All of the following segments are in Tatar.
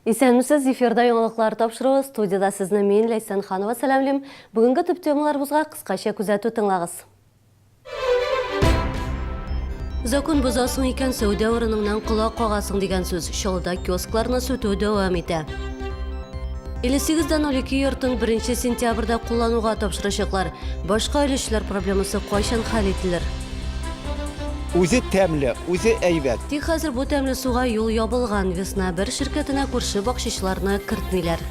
Исәнмесез, эфирда яңалыклар тапшыруы, студиядә сезне мин, Ләйсән Ханова сәламлим. Бүгенге төп темаларыбызга кыскача күзәтү тыңлагыз. Закон бозасың икән, сәүдә урыныңнан колак кагасың дигән сүз. Чаллыда киоскларны сүтү дәвам итә. 58,02 йортын 1 сентябрьдә куллануга тапшырачаклар. Башка өлешчеләр проблемасы кайчан хәл ителер? Үзе тәмле, үзе әйбәт. Тик хәзер бу тәмле суга юл ябылган. Весна бер ширкәтенә күрше бакчачыларны кертмиләр.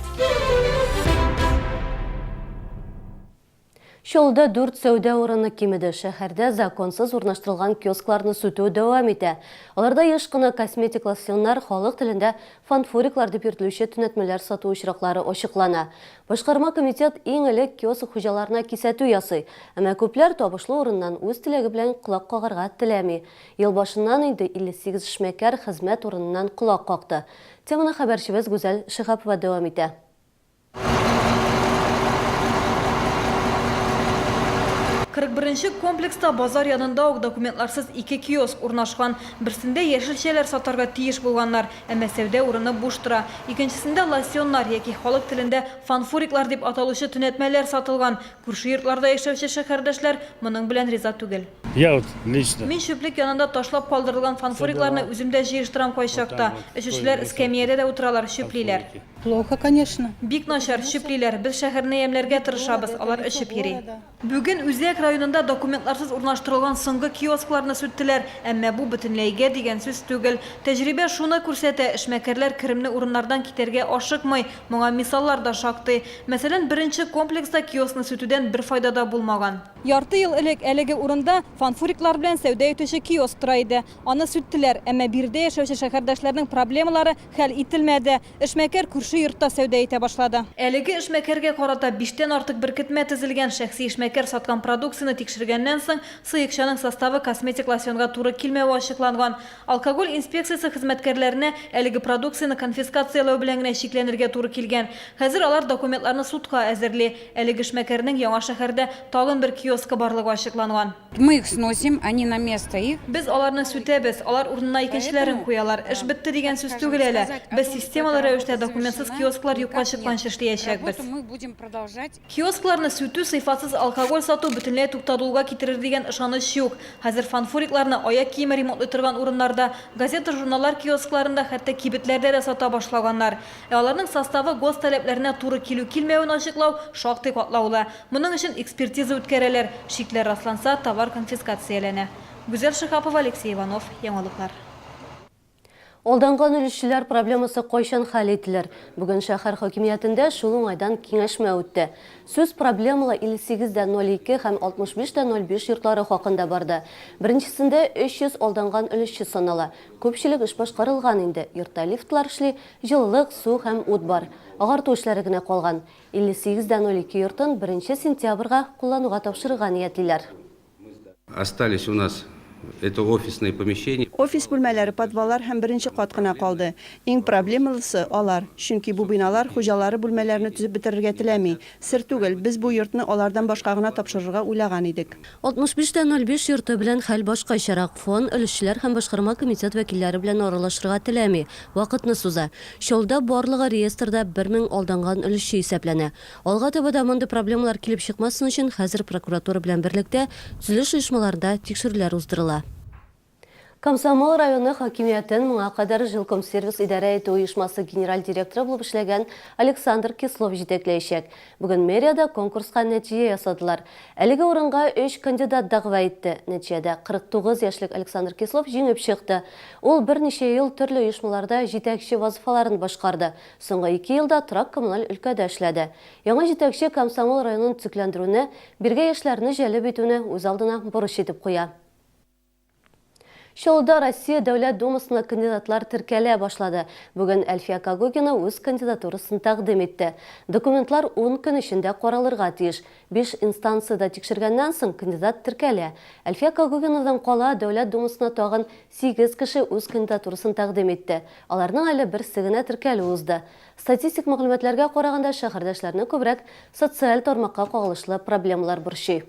Чаллыда дүрт сәүдә урыны кимеде. Шәһәрдә законсыз урнаштырылган киоскларны сүтү дәвам итә. Аларда еш кына косметик лосьоннар, халык телендә фанфуриклар дип йөртелүче төнәтмәләр сату очраклары ачыклана. Башкарма комитет иң элек киоск хуҗаларына кисәтү ясый. Әмма күпләр табышлы урыннан үз теләге белән колак кагарга теләми. Ел башыннан инде 58 эшмәкәр хезмәт урыныннан колак какты. Теманы хәбәрчебез Гүзәл Шиһапова дәвам итә. 41 нче комплекста базар янында ук документларсыз ике киоск урнашкан. Берсендә яшелчәләр сатарга тиеш булганнар, әмма сәүдә урыны буш тора. Икенчесендә лосьоннар яки халык телендә фанфуриклар дип аталучы төнәтмәләр сатылган. Күрше йортларда яшәүче шәһәрдәшләр моның белән риза түгел. Я вот лично. Мин чүплек янында ташлап калдырылган фанфурикларны үзем дә җыештырам кайчакта. Эчүчеләр эскәмиядә дә утыралар, чүплиләр. Плохо, конечно. Бик начар, чүплиләр. Без шәһәрне ямьләргә тырышабыз, алар эчеп йөри. Бүген Үзәк районында документларсыз урнаштырылган соңгы киоскларны сүттеләр. Әмма бу бөтенләйгә дигән сүз түгел. Тәҗрибә шуны күрсәтә, эшмәкәрләр керемле урыннардан китәргә ашыкмый. Моңа мисаллар да шактый. Мәсәлән, беренче комплекста киоскны сүтүдән бер файда да булмаган. Ярты ел элек әлеге урында фанфуриклар белән сәүдә итүче киоск тора иде. Аны сүттеләр, әмма биредә яшәүче шәһәрдәшләрнең проблемалары хәл ителмәде. Эшмәкәр күрше йортта сәүдә итә башлады. Әлеге эшмәкәргә карата биштән артык беркетмә төзелгән. Шәхси эшмәкәр саткан продукцияне тикшергәннән соң, сыекчаның составы косметик лосьонга туры килмәве ачыкланган. Алкоголь инспекциясе хезмәткәрләренә әлеге продукцияне конфискацияләү белән генә чикләнергә туры килгән. Хәзер алар документларны судка әзерли. Әлеге эшмәкәрнең яңа шәһәрдә тагын бер киоскы барлыгы ачыкланган. Мы их сносим, они на место их. Без аларны сүтәбез, алар урынына икенчеләрен куялар. Эш бетте дигән сүз түгел әле. Без системалы рәвештә документсыз киосклар юкка чыкканчы эшләячәкбез. Киоскларны сүтү сыйфатсыз алкоголь сату бөтенләй туктатылуга китерер дигән ышаныч юк. Хәзер фанфурикларны аяк киеме ремонтлый торган урыннарда, газета-журналлар киоскларында, хәтта кибетләрдә дә сата башлаганнар. Ә аларның составы ГОСТ таләпләренә туры килү-килмәвен ачыклау шактый катлаулы. Моның өчен экспертиза үткәрәләр, шикләр расланса, товар конфискацияләнә. Гүзәл Шиһапова, Алексей Иванов, Яңалыклар. Алданган өлешчеләр проблемасы кайчан хәл ителер? Бүген шәһәр хакимиятендә шул уңайдан киңәшмә үтте. Сүз проблемалы 58 дә 02 һәм 65 тә 05 йортлары хакында барды. Беренчесендә 300 алданган өлешче санала. Күпчелек эш башкарылган инде, йортта лифтлар эшли, җылылык, су һәм ут бар. Агарту эшләре генә калган. 58 дә 02 йортын беренче сентябрьгә куллануга тапшырырга ниятлиләр. Остались у нас это офисные помещения. Офис бүлмәләре, подваллар һәм беренче кат кына калды. Иң проблемалысы, алар. Чөнки бу биналар хуҗалары бүлмәләрне төзеп бетерергә теләми. Сер түгел, без бу йортны алардан башка гына тапшырырга уйлаган идек. 65 тә 05 йорты белән хәл башкачарак. Фон, өлешчеләр һәм башкарма комитет вәкилләре белән аралашырга теләми, вакытны суза. Чаллыда барлыгы реестрда 1000 алданган өлешче исәпләнә. Алга таба да мондый проблемалар килеп чыкмасын өчен хәзер прокуратура белән берлектә төзелеш оешмаларында тикшерүләр уздырыла. Комсомол районы хакимиятен моңа кадәр Жилкомсервис идарә итү оешмасы генераль директоры булып эшләгән Александр Кислов җитәкләячәк. Бүген мэриядә конкурска нәтиҗә ясадылар. Әлеге урынга өч кандидат дәгъва итте. Нәтиҗәдә 49 яшьлек Александр Кислов җиңеп чыкты. Ул берничә ел төрле оешмаларда җитәкче вазыйфаларын башкарды. Соңгы ике елда торак-коммуналь өлкәдә эшләде. Яңа җитәкче Комсомол районын төзекләндерүне, биргә яшьләрне җәлеп итүне үз алдына бурыч итеп куя. Чаллыда Россия Дәүләт Думасына кандидатлар теркәлә башлады. Бүген Әлфия Когогина үз кандидатурасын тәкъдим итте. Документлар ун көн эчендә каралырга тиеш. Биш инстанциядә тикшергәннән соң, кандидат теркәлә. Әлфия Когогинадан кала, Дәүләт Думасына тагын сигез кеше үз кандидатурасын тәкъдим итте. Аларның әле берсе генә теркәлү узды. Статистик мәгълүматларга караганда, шәһәрдәшләрне күбрәк социаль тармакка кагылышлы проблемалар борчый.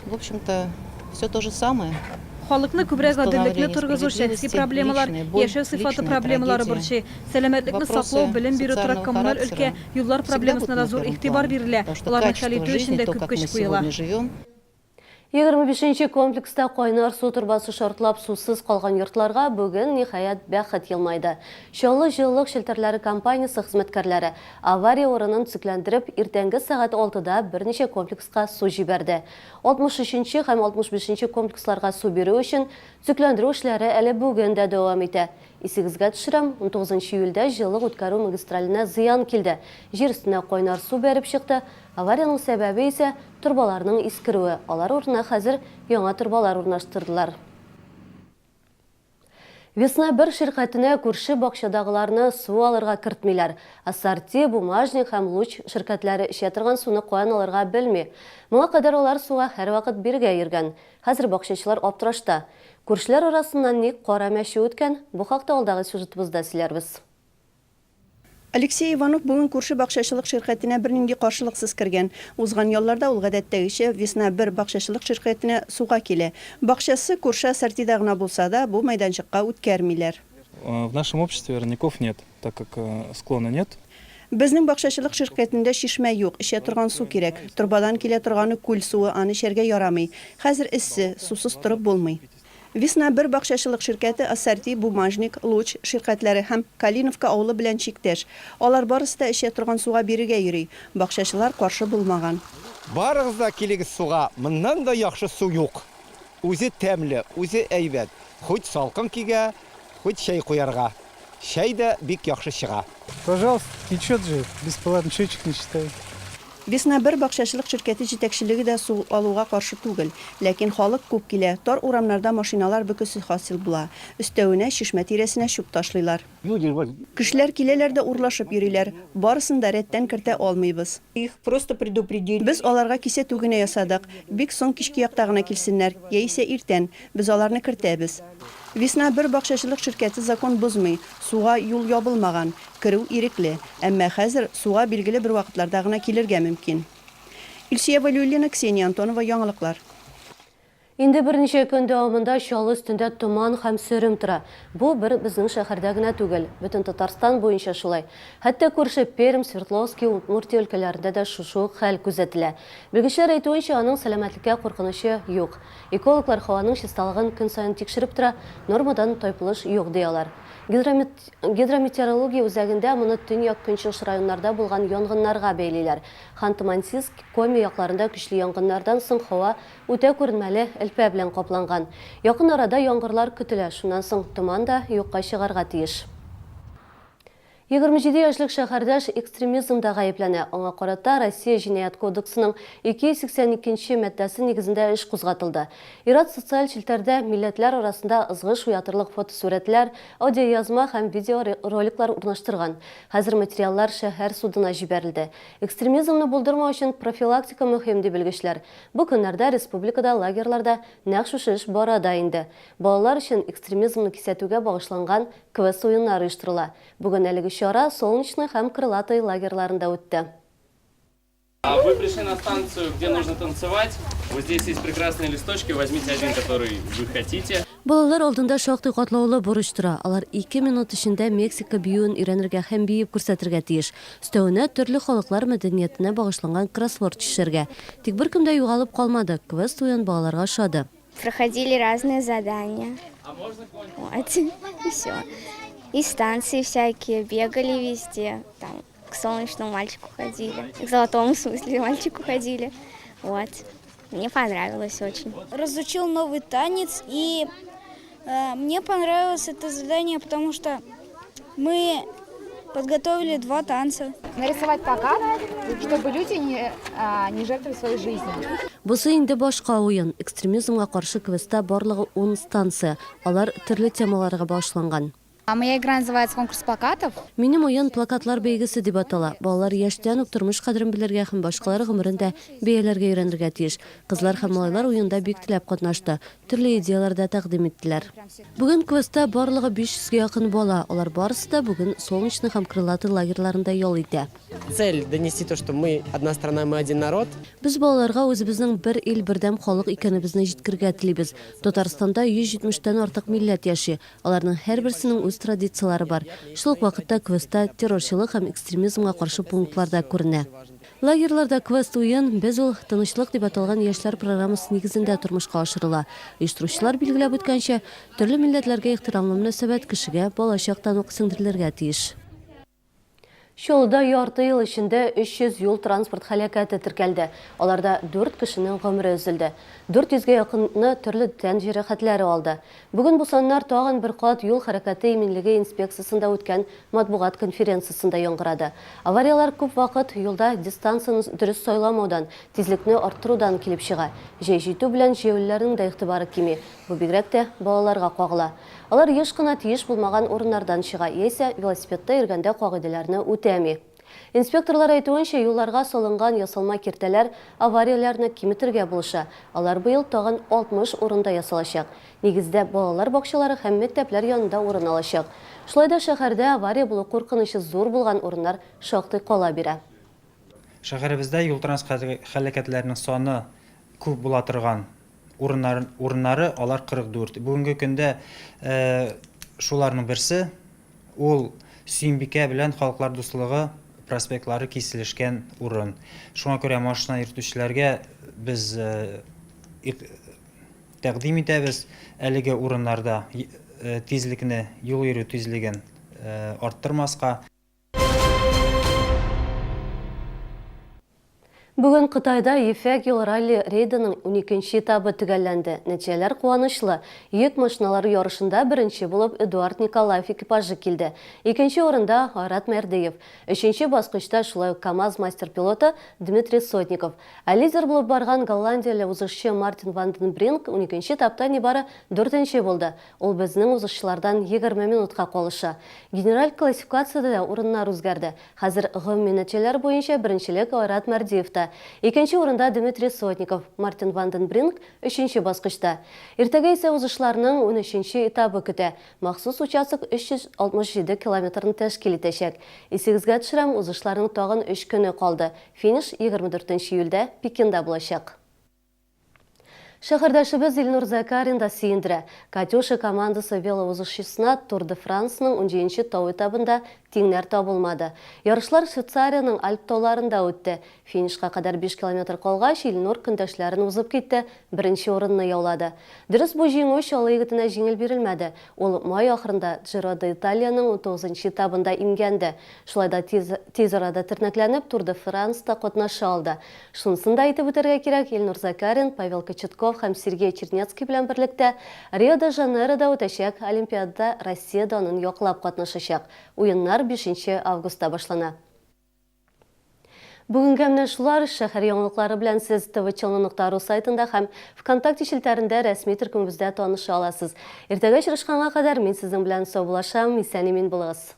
В общем-то, все то же самое. Халыкны күбрәк гаделлекне торгызу, шәхси проблемалар, яшәү сыйфаты проблемалары борчый. Сәламәтлекне саклау, белем бирү, торак-коммуналь өлкә, юллар проблемасына да зур игътибар бирелә, аларны хәл итү өчен дә күп көч куела. 25 нче комплекста кайнар су торбасы шартлап сусыз калган йортларга бүген, ниһаять, бәхет елмайды. Чаллы җылылык челтәрләре компаниясе хезмәткәрләре авария урынын төзекләндереп, иртәнге сәгать алтыда берничә комплекска су җибәрде. 63 нче һәм 65 нче комплексларга су бирү өчен төзекләндерү эшләре әле бүген дә дәвам итә. Исегезгә төшерәм, 19 нчы июльдә җылылык үткәрү магистраленә зыян килде, җир өстенә кайнар су бәреп чыкты. Авариянең сәбәбе исә, торбаларның искерүе, алар урынына хәзер яңа торбалар урнаштырдылар. Весна бер ширкәтенә күрше бакчадагыларны су алырга кертмиләр. Ассорти, Бумажник һәм Луч ширкәтләре эчә торган суны каян алырга белми. Моңа кадәр алар суга һәрвакыт бирегә йөргән. Хәзер бакчачылар аптырашта. Күршеләр арасыннан ник кара мәче үткән? Бу хакта алдагы сюжетыбызда сөйләрбез. Алексей Иванов бүген күрше бакчачылык ширкәтенә бернинди каршылыксыз кергән. Узган ялларда ул гадәттәгечә Весна бер бакчачылык ширкәтенә суга килә. Бакчасы күрше ассортида гына булса да, бу мәйданчыкка үткәрмиләр. В нашем обществе родников нет, так как склона нет. Безнең бакчачылык ширкәтендә чишмә юк, эчә торган су кирәк. Торбадан килә торганы күл суы, аны эчәргә ярамый. Хәзер эссе, сусыз торып булмый. Весна бер бакчачылык ширкәте Ассорти, Бумажник, Луч ширкәтләре һәм Калиновка авылы белән чиктәш. Алар барысы да эчә торган суга бирегә йөри. Бакчачылар каршы булмаган. Барыгыз да килегез суга, моннан да яхшы су юк. Үзе тәмле, үзе әйбәт. Хоть салкын кигә, хоть чәй куярга. Чәй дә бик яхшы чыга. Пожалуйста, течет же, бесплатно, счетчик не считают. Весна бер бакчачылык ширкәте җитәкчелеге дә су алуга каршы түгел. Ләкин халык күп килә, тар урамнарда машиналар бөкесе хасил була. Өстәвенә, чишмә тирәсенә чүп ташлыйлар. Кешеләр киләләр дә урлашып йөриләр. Барысын да рәттән кертә алмыйбыз. Без аларга кисәтү генә ясадык. Бик соң кичке якта гына килсеннәр, яисә иртән. Без аларны кертәбез. Весна бер бакчачылык ширкәте закон бозмый, суга юл ябылмаган, керү ирекле. Әмма хәзер суга билгеле бер вакытларда гына килергә мөмкин. Илсөя Вәлиуллина, Ксения Антонова, Яңалыклар. Инде берничә көн дәвамында Чаллы өстендә томан һәм сөрем тора. Бу бер безнең шәһәрдә генә түгел, бөтен Татарстан буенча шулай. Хәтта күрше Пермь, Свердловски, Удмуртия өлкәләрендә дә шушы ук хәл күзәтелә. Белгечләр әйтүенчә, аның сәламәтлеккә куркынычы юк. Экологлар һаваның чисталыгын көн саен тикшереп тора, нормадан тайпылыш юк, ди алар. Гидрометеорология үзәгендә моны төньяк-көнчыгыш районнарда булган янгыннарга бәйлиләр. Ханты-Мансийск, Коми якларында көчле янгыннардан соң һава үтә күренмәле элпә белән капланган. Якын арада яңгырлар көтелә, шуннан соң томан да юкка чыгарга тиеш. 27 яшьлек шәһәрдәш экстремизмда гаепләнә. Аңа карата Россия Җинаять кодексының 282 нче маддәсе нигезендә эш кузгатылды. Ир-ат социаль челтәрдә милләтләр арасында ызгыш уятырлык фотосурәтләр, аудиоязма һәм видеороликлар урнаштырган. Хәзер материаллар шәһәр судына җибәрелде. Экстремизмны булдырмау өчен профилактика мөһим, ди белгечләр. Бу көннәрдә республикада лагерьларда нәкъ шушы эш бара да инде. Балалар өчен экстремизмны кисәтүгә багышланган квест-уеннар оештырыла. Бүген әлеге чара Солнечный һәм Крылатый лагерьларында үтте. Вы пришли на станцию, где нужно танцевать. Вот здесь есть прекрасные листочки, возьмите один, который вы хотите. Балалар алдында шактый катлаулы бурыч тора, алар ике минут эчендә Мексика биюен өйрәнергә һәм биеп күрсәтергә тиеш. Өстәвенә, төрле халыклар мәдәниятенә багышланган кроссворд чишәргә. Тик беркем дә югалып калмады, квест-уен балаларга ошады. Проходили разные задания. Вот, и все. И станции всякие, бегали везде. Там к солнечному мальчику ходили, к золотому, в смысле, мальчику ходили. Вот. Мне понравилось очень. Разучил новый танец, и э, мне понравилось это задание, потому что мы подготовили два танца. Нарисовать плакат, чтобы люди не, а, не жертвовали своей жизнью. Бусы инде башка уен. Экстремизмга каршы квестта барлыгы ун станция. Алар төрле темаларга багышланган. А моя игра называется «Конкурс плакатов». Минем уен Плакатлар бәйгесе дип атала. Балалар яшьтән үк тормыш кадерен белергә һәм башкалар гомерен дә бәяләргә өйрәнергә тиеш. Кызлар һәм малайлар уенда бик теләп катнашты. Төрле идеяләр дә тәкъдим иттеләр. Бүген квестта барлыгы 500 гә якын бала. Алар барысы да бүген Солнечный һәм Крылатый лагерьларында ял итә. Цель донести то, что мы одна страна, мы один народ. Без балаларга үзебезнең бер ил, бердәм халык икәнебезне җиткерергә телибез. Татарстанда 170 тән артык милләт яши. Аларның һәрберсенең үз традицияләре бар. Шул ук вакытта квестта террорчылык һәм экстремизмга каршы пунктлар да күренә. Лагерьларда квест-уен Без ул, тынычлык дип аталган яшьләр программасы нигезендә тормышка ашырыла. Оештыручылар билгеләп үткәнчә, төрле милләтләргә ихтирамлы мөнәсәбәт кешегә балачактан ук сеңдерелергә тиеш. Чаллыда ярты ел эчендә 300 юл-транспорт һәлакәте теркәлде. Аларда дүрт кешенең гомере өзелде. 400 гә якыны төрле тән җәрәхәтләре алды. Бүген бу саннар тагын бер кат юл хәрәкәте иминлеге инспекциясендә үткән матбугат конференциясендә яңгырады. Аварияләр күп вакыт юлда дистанцияне дөрес сайламаудан, тизлекне арттырудан килеп чыга. Җәй җитү белән җәяүлеләрнең дә игътибары кими. Бу бигрәк тә балаларга кагыла. Алар еш кына тиеш булмаган урыннардан чыга яисә велосипедта йөргәндә кагыйдәләрне үтәми. Инспекторлар әйтүенчә, юлларга салынган ясалма киртәләр аварияләрне киметергә булыша. Алар быел тагын 60 урында ясалачак. Нигездә, балалар бакчалары һәм мәктәпләр янында урын алачак. Шулай да шәһәрдә авария булу куркынычы зур булган урыннар шактый кала бирә. Шәһәребездә юл-транспорт һәлакәтләренең саны күп була торган урыннар, урыннары алар 44. Бүгенге көндә шуларның берсе ул Сөембикә белән Халыклар дуслыгы проспектлары киселешкән урын. Шуңа күрә машина йөртүчеләргә без тәкъдим итәбез әлеге урыннарда тизлекне, юл йөрү тизлеген арттырмаска. Бүген Кытайда Ефәк юл ралли рейдының уникенче этабы төгәлләнде. Нәтиҗәләр куанычлы. Йөк машиналары ярышында беренче булып Эдуард Николаев экипажы килде. Икенче урында, Айрат Мәрдиев. Өченче баскычта шулай ук КАМАЗ мастер-пилоты Дмитрий Сотников. Ә лидер булып барган голландияле узышчы Мартин Ванденбринк уникенче этапта нибары дүртенче булды. Ул безнең узышчылардан 20 минутка калыша. Генераль классификациядә дә урыннар үзгәрде. Хәзер гомуми нәтиҗәләр буенча беренчелек Айрат Мәрдиевта. Икенче урында Дмитрий Сотников, Мартин Ванденбринк өченче баскычта. Иртәгә исә узышларның унөченче этабы көтә. Махсус участок 367 километрны тәшкил итәчәк. Исегезгә төшерәм, узышларның тагын өч көне калды. Финиш 24 июльдә Пекинда булачак. Шәһәрдәшебез Илнур Закарин да сөендерә. Катюша командасы велоузышчысына Тур де Франсның унҗиденче тау этабында тиңнәр табылмады. Ярышлар Швейцариянең Альп тауларында үтте. Финишка кадәр биш километр калгач, Илнур көндәшләрен узып китте, беренче урынны яулады. Дөрес, бу җиңү Чаллы егетенә җиңел бирелмәде. Ул май ахырында Джиро д'Италиянең унтугызынчы этабында имгәнде. Шулай да тиз, тиз арада тернәкләнеп, Тур де Франста катнаша алды. Шунысын да әйтеп үтәргә кирәк, Илнур Закарин, Павел Кочетков һәм Сергей Чернецкий белән берлектә Рио-де-Жанейрода үтәчәк Олимпиадада Россия данын яклап катнашачак. Уеннар бишенче августта башлана. Бүгенгә менә шулар. Шәһәр яңалыклары белән сез tvchalny.ru сайтында һәм ВКонтакте челтәрендә рәсми төркемебездә таныша аласыз. Иртәгә очрашканга кадәр мин сезнең белән саубуллашам, исән-имин булыгыз.